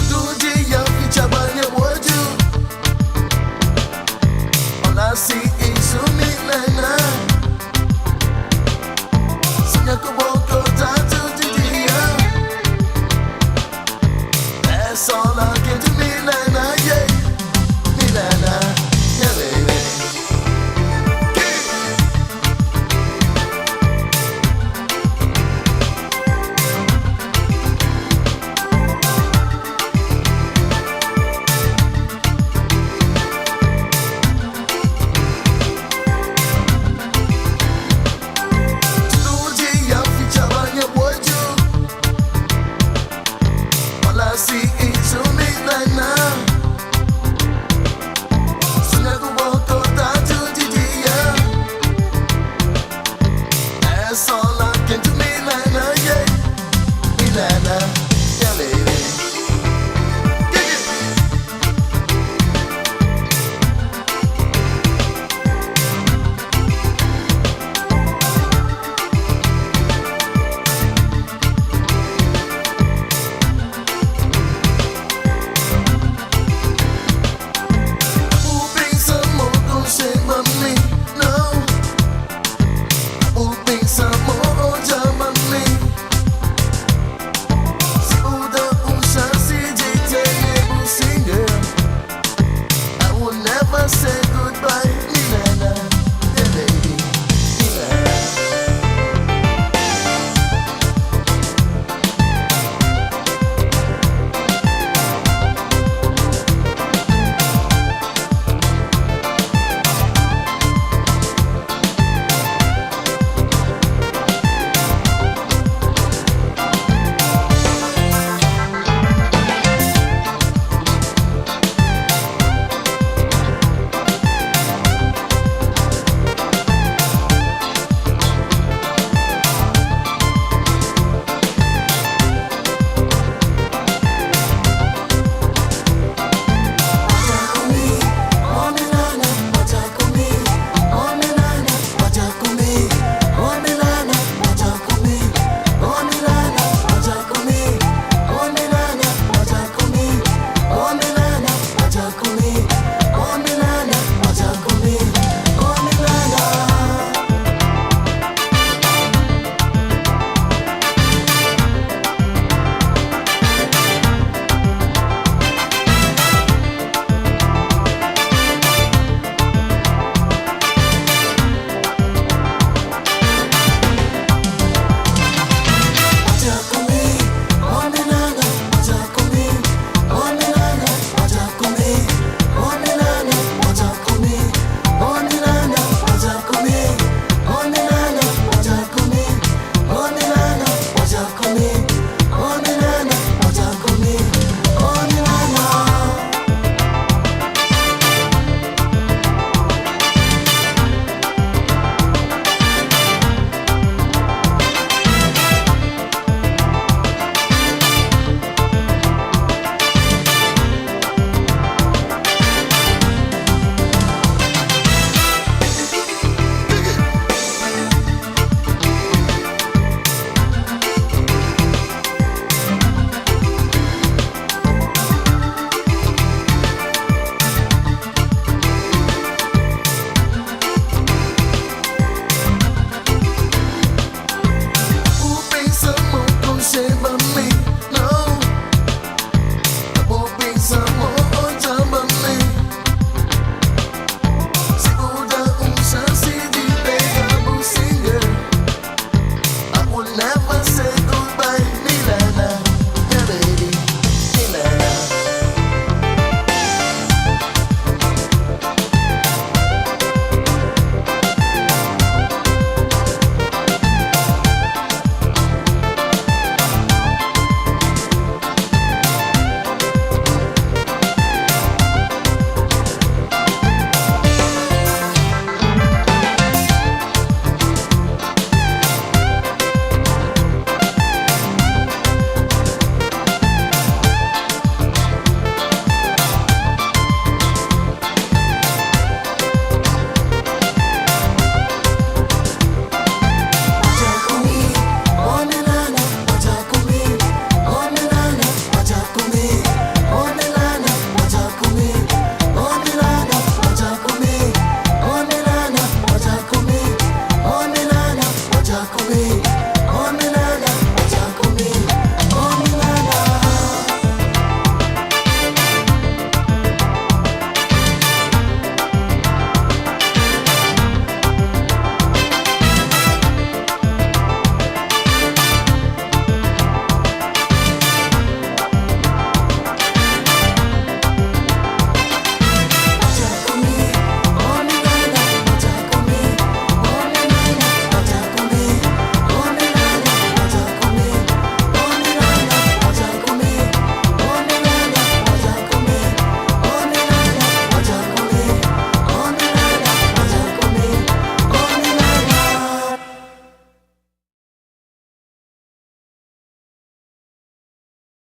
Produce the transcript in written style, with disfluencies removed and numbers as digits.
Tudu dia fitxaba nha odju All I see is you Milena Sonha ku bo korda tudu dia That's all I can do Milena, yeah Milena, yeah baby. Tudu dia fitxaba nha odju All I see is you Milena Sonha ku bo korda tudu dia That's all I can do Milena, yeah Milena, yeah baby. Kick it. Bu pensa mo konxe mi, no. Bu pensa mo. Me.